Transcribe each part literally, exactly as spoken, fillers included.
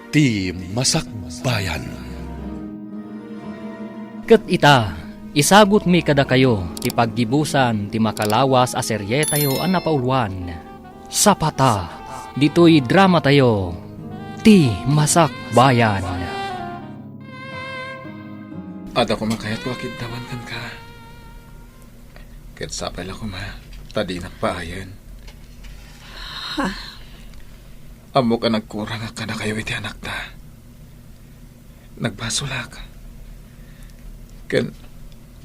Ti Masakbayan. Ket ita, isagutmi kadakayo ti paggibusan ti makalawas a serietayo a napauluan. Sapata, ditoy dramatayo, Ti Masakbayan. Adda koma kayatko a kiddawan kenka. Ket sapay la koma, ta dinak paayen. Ha? Ammok a nagkurangak kadakayo iti anakta. Nagbasolak. Ken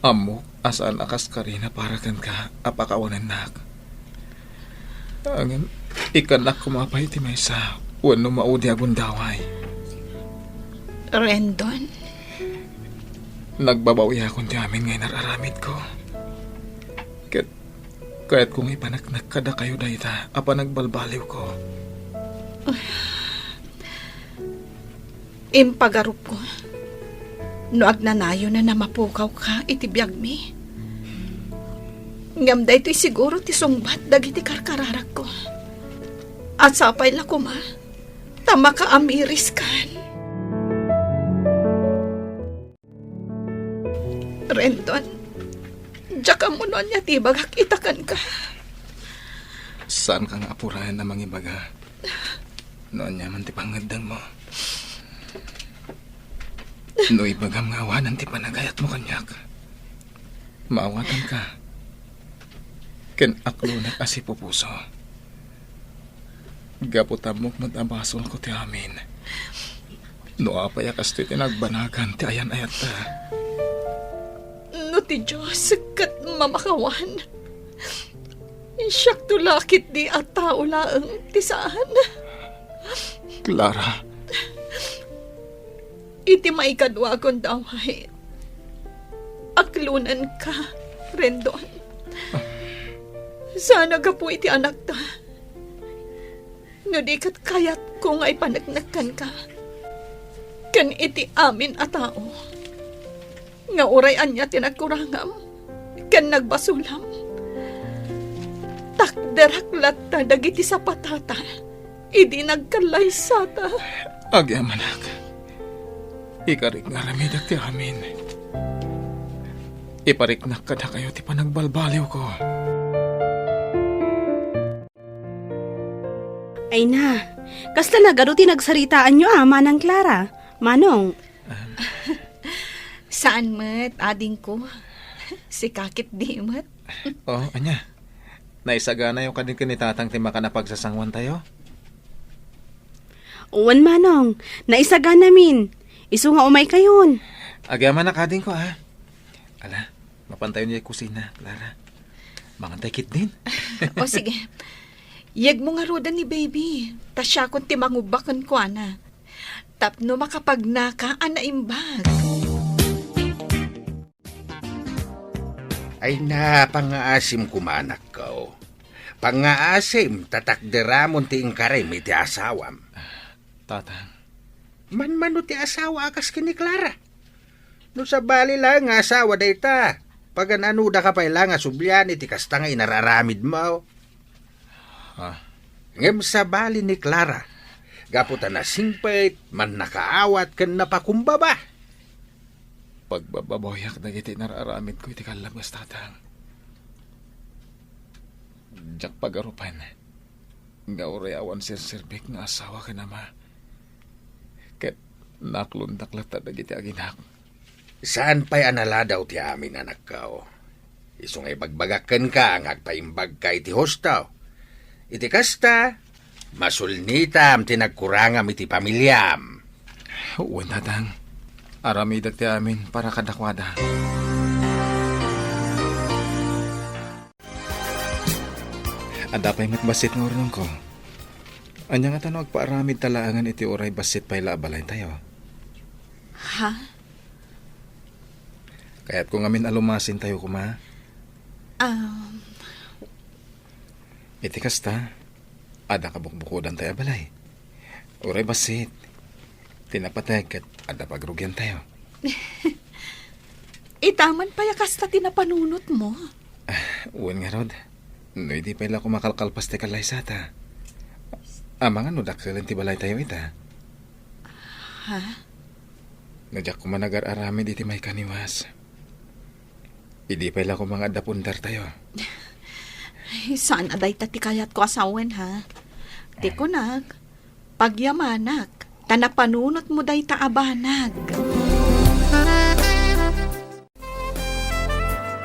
ammok a saan a kaskarina para kenka a pakawanennak. Ngem ikkannak koma pay ti maysa wenno maudi a gundaway. Rendon? Nagbabawiakon ti amin nga inar-aramidko. Ket kayatko nga ipaneknek kadakayo dayta a panagbalbaliwko. Impagarupko no agnanayon a mapukawka iti biagmi. Ngem daytoy siguro ti sungbat dagiti karkararakko. A sapay la koma ta makaamiriskan. Rendon, diak ammo no ania ti ibagak ita kenka. Saanka nga apuraen a mangibaga no ania man ti pangngeddengmo. No ibagam nga awanen ti panagayatmo kaniak, maawatanka ken aklonek a sipupuso. Gapu ta ammok met a basolko ti amin. No apay a kastoy ti nagbanagan ti ayan-ayatta. No ti Dios ket mamakawan, siakto la ketdi a tao laeng ti saan. Clara. Iti maikadua a gundaway, aklonenka, Rendon. Saan a gapu iti anakta. No di ket kayatko nga ipaneknek kenka ken iti amin a tao nga uray ania ti nagkurangam ken nagbasolam, takderak latta dagiti sapatata idi nagkallaysata. Agyamanak, ikarik nga aramidek ti amin. Ipariknak kadakayo ti panagbalbaliwko. Ay na, kasta nagadu ti nagsaritaanyo a, Manang Clara. Manong. Saan met, adingko. Sika ketdi met. Oh, ania? Naisaganayo kadi ken ni Tatang ti makan a pagsasanguantayo? Wen, Manong. Naisaganamin. Isu nga umaykayon. Agyamanak, adingko, a. Ala, mapantayon iti kusina, Clara. Mangantay ketdin. O, sige. Yegmo ngaruden ni baby. Ta siakon ti mangubbak kenkuana. Tapno makapagnaka a naimbag. Ay na, pangngaasim koma, anakko. Pangngaasim, ta takderamon ti inkarim iti asawam. Tatang. Manmano ti asawa a kas ken ni Clara? No sabali laeng nga asawa dayta, pagan-anodaka pay la nga sublian iti kasta nga inar-aramidmo? Ha? Ngem sabali ni Clara, gapu ta nasingpet, mannakaawat ken napakumbaba. Pagbababawiak dagiti inar-aramidko iti kallabas, Tatang. Diak pagarupen nga uray awan serserbik nga asawa ken ama. Ket naklondak latta dagiti aginak. Saan pay a naladaw ti amin, anakko. Isu nga ibagbagak kenka nga agpaimbagka iti husto. Iti kasta, masulnitam ti nagkurangam iti pamiliam. Wen, Tatang. Aramidek ti amin para kadakuada. Adda pay met bassit nga urnongko. Ania ngata no agpaaramidta laengen iti uray bassit pay la a balaytayo? Ha? Kayatko ngamin a lumasintayo koma. Um. Iti kasta, adda kabukbukodantayo a balay. Uray bassit, ti napateg ket adda pagrugiantayo. Ita man pay a kasta ti napanunotmo? Ah, wen ngarud, no idi pay la koma kalkalpas ti kallaysata. Amangan no dakkelen ti balaytayo ita. Ha? No diak koma agar-aramid iti maikaniwas, idi pay la koma nga adda pundartayo. Ay, saan a dayta ti kayatko a sawen, ha? Ti kunak, pagyamanak, ta napanunotmo dayta a banag.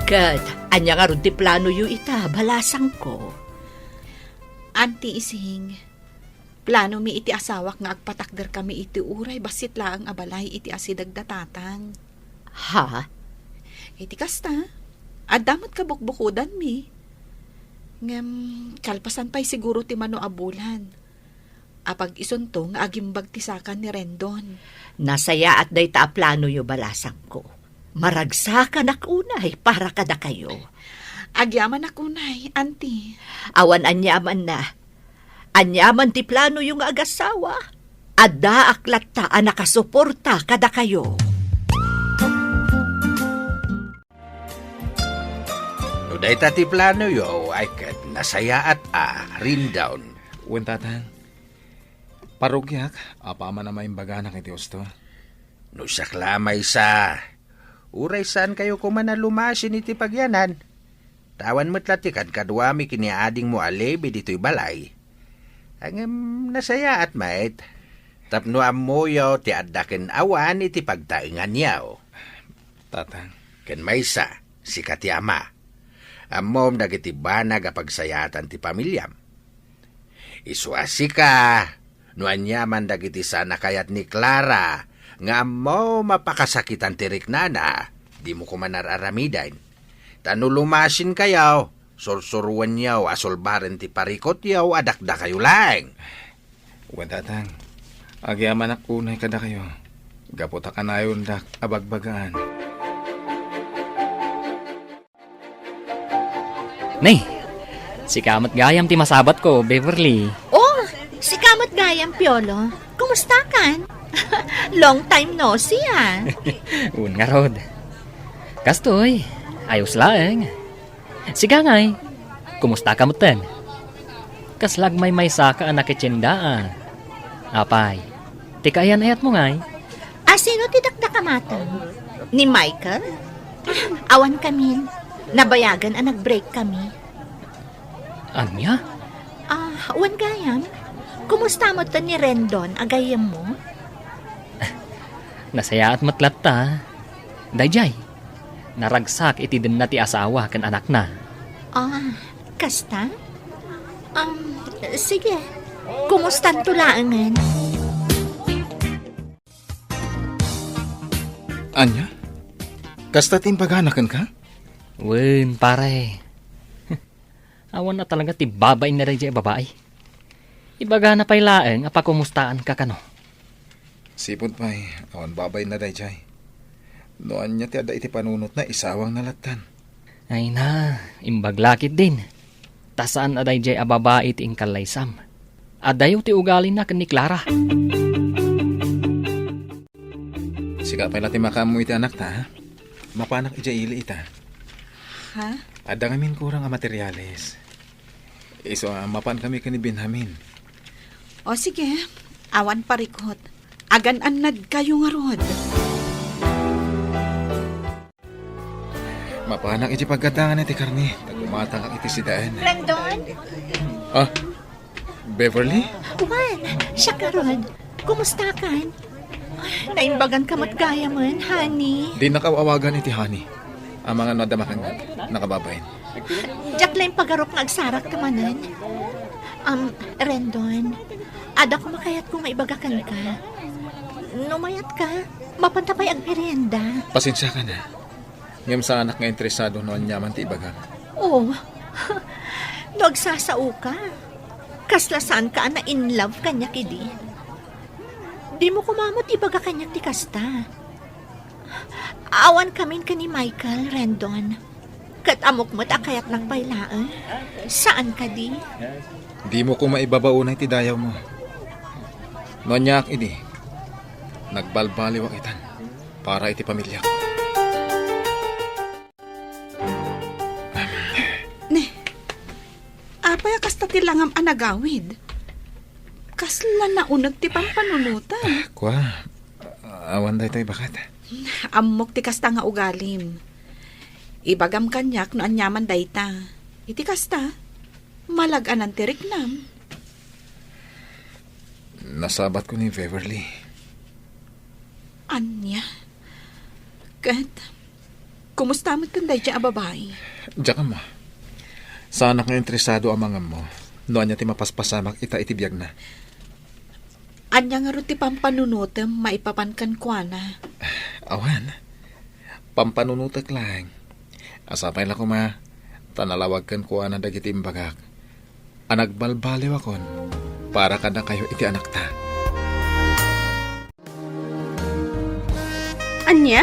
Ket ania ngarud ti planoyo ita, balasangko? Auntie Ising, planomi iti asawak nga agpatakderkami iti uray bassit laeng a balay iti asideg da tatang. Ha? Iti kasta, adda met kabukbukodanmi. Ngem, kalpasan pay siguro ti mano a bulan. Apag isunto nga agimbag ti saka ni Rendon. Nasayaat dayta a planoyo, balasangko. Maragsakanak unay para kadakayo. Agyamanak unay, Auntie. Awan aniamanna. Aniaman ti planoyo nga agasawa, addaak latta a nakasuporta kadakayo. No dayta ti planoyo, ay ket nasayaat a, Rendon. Wen, Tatang. Parugiak, apaman a maimbaganak iti husto. No siak la a maysa, uray saankayo koma a lumasin iti pagyanan. Ta awan met la ti kadkaduami ken ni adingmo a Levi ditoy balay. Ngem nasayaat met, tapno ammoyo ti adda ken awan iti pagtaenganyo. Tatang. Ken maysa, sika ti ama. Ammom dagiti banag a pagsayaatan ti pamiliam. Isu a sika, no aniaman dagiti saan a kayat ni Clara nga ammom a pakasakitan ti riknana, dimo koma ar-aramiden. Ta no lumasinkayo, sursuroenyo a sulbaren ti parikutyo a dakdakayo laeng. Wen, Tatang, agyamanak unay kadakayo, gapu ta kanayondak a bagbagaan. Ne, sika met gayam ti masabatko, Beverly. Oh, sika met gayam, Piolo. Kumustakan? Long time no see, ah. Wen ngarud. Kastoy, ayos laeng. Sika ngay, kumusta ka metten? Kasla agmaymaysa ka a nakitienda, a. Apay, ti kaayan-ayatmo ngay? A, sino ti dakdakamaten? Ni Michael? Ah, awan kamin. Nabayagan a nag-break kami. Ania? Ah, wen gayam. Kumusta metten ni Rendon a gayyemmo? Nasayaat met latta. Daydiay, naragsak iti denna ti asawa ken anakna. Ah, kasta? Um, sige. Kumustanto laengen? Ania? Kasta ti imbagana kenka? Wen, pare. Awan a talaga ti babain na daydiay a babai. Ibagana pay laeng a pakumustaanka kano. Sipud pay, awan babainna daydiay. No ania ti adda iti panunotna, isawangna lattan. Ay na, imbag la ketdin. Ta saan a daydiay a babai ti inkallaysam. Adayo ti ugalina ken ni Clara. Sika pay la ti makaammo iti anakta, ha? Mapanak idiay ili ita. Ha? Adda ngamin kurang a materiales. Isu a mapan kami ken ni Benjamin. O sige, awan parikut. Agan-annadkayo ngarud. Mapanak iti paggatangan iti karne, ta gumatangak iti sidaen. Rendon? Ah, Beverly? Wen, siak ngarud. Kumustakan? Ay, naimbaganka met gayamen, honey. Dinak aw-awagan iti honey. Amangan no adda makangnga, nakababain. Diak la impagarok nga agsarakta manen. Am, Rendon, adda koma kayatko nga ibaga kenka. No mayatka, mapanta pay agmerienda. Pasensiakan a. Ngem saanak nga interesado no aniaman ti ibagam. Oh, no agsasaoka, kasla saanka a na-in love kaniak idi. Dimo koma met ibaga kaniak ti kasta. Awan kamin ken ni Michael, Rendon. Ket ammok met a kayatnak pay laeng. Saan kadi? Dimo koma ibaba unay ti dayawmo. No aniaak idi, nagbalbaliwak itan para iti pamiliak. Ne, apay a kasta ti langam a nagawid? Kasla nauneg ti pampanunotam. Ah, kua, Awan daytoy, baket. Ammok ti kasta nga ugalim. Ibagam kaniak no aniaman dayta. Iti kasta, malag-anan ti riknam. Nasabatko ni Beverly. Ania? Ket, kumusta met ken daydiay a babai? Diak ammo. Saanak nga interesado a mangammo no ania ti mapaspasamak ita iti biagna. Ania ngarud ti pampanunotem maipapan kenkuana? Awan. Pampanunotek laeng. Sapay la koma, ta nalawag kenkuana dagiti imbagak a nagbalbaliwakon para kadakayo iti anakta. Ania?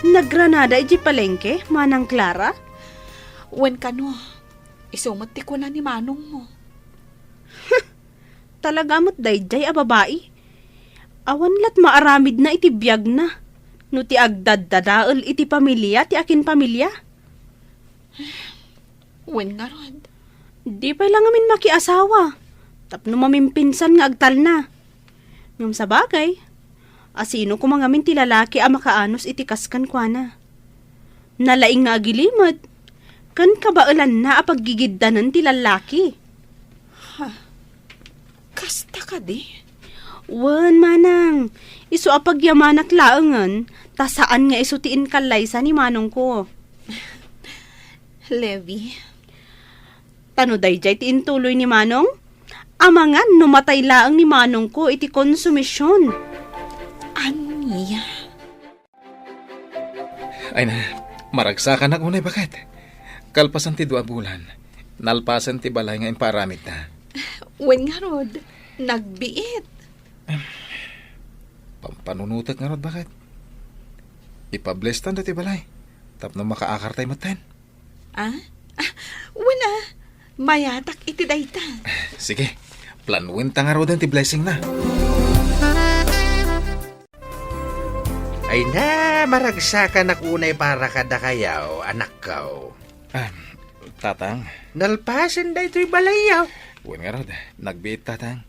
Nagranada iti palengke, Manang Clara? Wen kano, isu met ti kuna ni manongmo. Talaga met daydiay a babai. Awan lat maaramidna iti biagna no ti agdaddadael iti pamilia ti akinpamilia. Wen ngarud. Di pay la ngamin makiasawa tapno mamimpinsan nga agtalna. Ngem sabagay, asino koma ngamin ti lalaki a makaanus iti kas kenkuana? Nalaing nga agilimed, ken kabaelanna a paggigiddanen ti lallaki. Ha? Kasta kadi? Wen, manang. Isu a pagyamanak laengen, ta saan nga isu ti inkallaysa ni manongko. Levi. Ta no daydiay ti intuloy ni manong, amangan no matay laeng ni manongko iti konsumision. Ania? Ay na, maragsakanak unay, baket. Kalpasan ti dua a bulan, nalpasen ti balay nga impaaramidta. Wen ngarud, nagbiit. Pampanunotek ngarud, baket. Ipablestan dati balay tapno makaakartay metten. Ah? Ah, wen a, mayatak iti dayta. Sige, planuenta ngaruden ti blessingna. Ay na, maragsakanak unay para kadakayo, anakko. Ah, tatang. Nalpasen daytoy balayyo. Wen ngarud, nagbiit, tatang.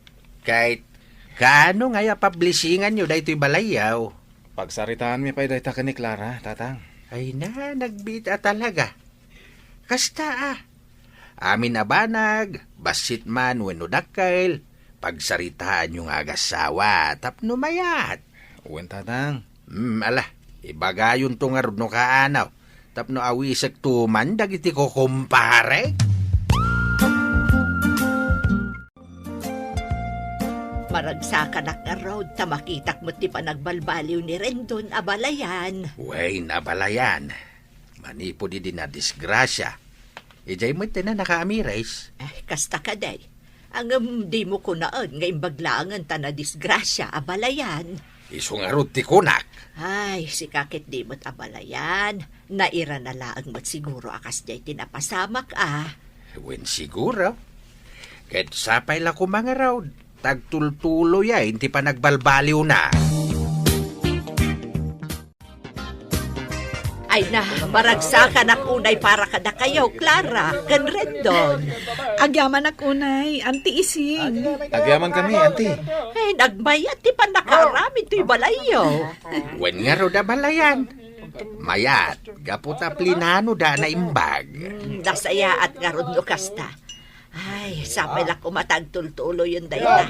Ket, kaano ngay a pablisinganyo daytoy balayyo? Pagsaritaanmi pay dayta ken ni Clara, tatang. Ay na, nagbiit a talaga. Kasta a. Amin a banag, bassit man wenno dakkel, pagsaritaanyo nga agassawa tapno mayat. Wen, tatang. Hmm, ala, ibagayonto ngarud no kaano, tapno awisekto man dagiti kukumpare. Maragsakanak ngarud ta makitak met ti panagbalbaliw ni Rendon a balayan. Wen, a balayan. Manipud idi nadisgrasia, idiay met ti nakaamiris. Ay, kasta kadi. Ngem dimo kunaen nga imbag laengen ta nadisgrasia a balayan. Isu ngarud ti kunak. Ay, sika ket di met a balayan. Nairana laeng met siguro a kasdiay ti napasamak a. Wen siguro. Ket sapay la koma ngarud, ta agtultuloyen ti panagbalbaliwna. Ay na, maragsakanak unay para kadakayo, Clara, ken Rendon. Agyamanak unay, Auntie Ising. Agyamankami, Auntie. Ay, nagmayat ti pannakaaramid toy balayyo. Wen ngarud a balayan. Mayat, gapu ta plinanoda a naimbag. Hmm, nasayaat ngarud no kasta. Ay, sapay la koma ta agtultuloyen dayta.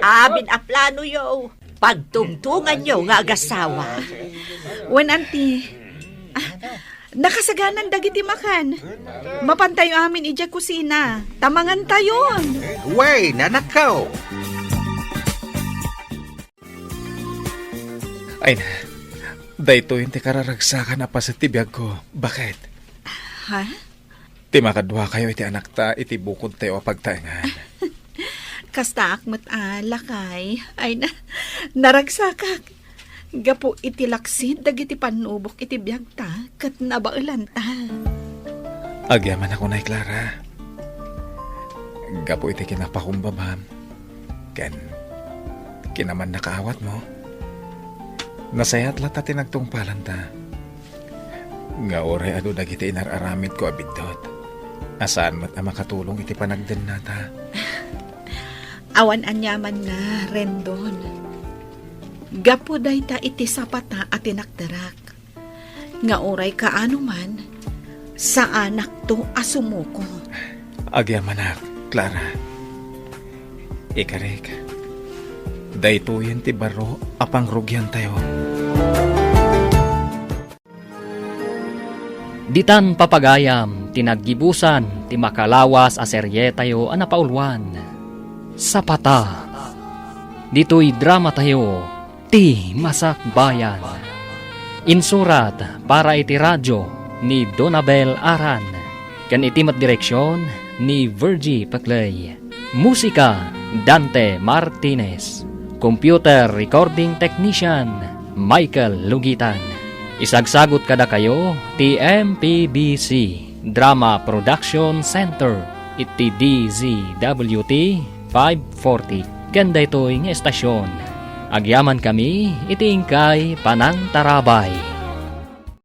Amin a planoyo, pagtungtonganyo nga agassawa. Wen, Auntie. Ah, nakasaganan dagiti makan. Mapantayo amin idiay kusina. Ta mangantayon. Wen, anakko. Ay na, daytoyen ti kararagsakan a paset ti biagko. Baket? Ha? Ti makaduakayo iti anakta iti bukodtayo a pagtaengan. Kastaak met a, lakay. Ay na, naragsakak. Gapu iti laksid dagiti pannubok iti biagta ket nabaelanta. Agyamanak unay, Clara. Gapu iti kinapakumbabam ken kinamannakaawatmo, nasayaat latta ti nagtungpalanta. Nga uray adu dagiti inar-aramidko a biddut, a saan met a makatulong iti panagdennata. Awan aniamanna, Rendon. Gapu dayta iti sapata a tinakderak, nga uray kaano man, saanakto a sumuko. Agyamanak, Clara. Ikarik, daytoyen ti baro a pangrugiantayo. Ditan papagayam ti naggibusan ti makalawas a serietayo a napauluan, Sapata. Ditoy dramatayo, Ti Masakbayan. Insurat para iti radyo ni Donabel Aran, ken iti met direksion ni Virgie Peclay. Musika, Dante Martinez. Computer recording technician, Michael Lugitan. Isagsagut kadakayo ti M P B C Drama Production Center iti D Z W T five forty. Ken daytoy nga estasion, agyamankami iti inkay panangtarabay.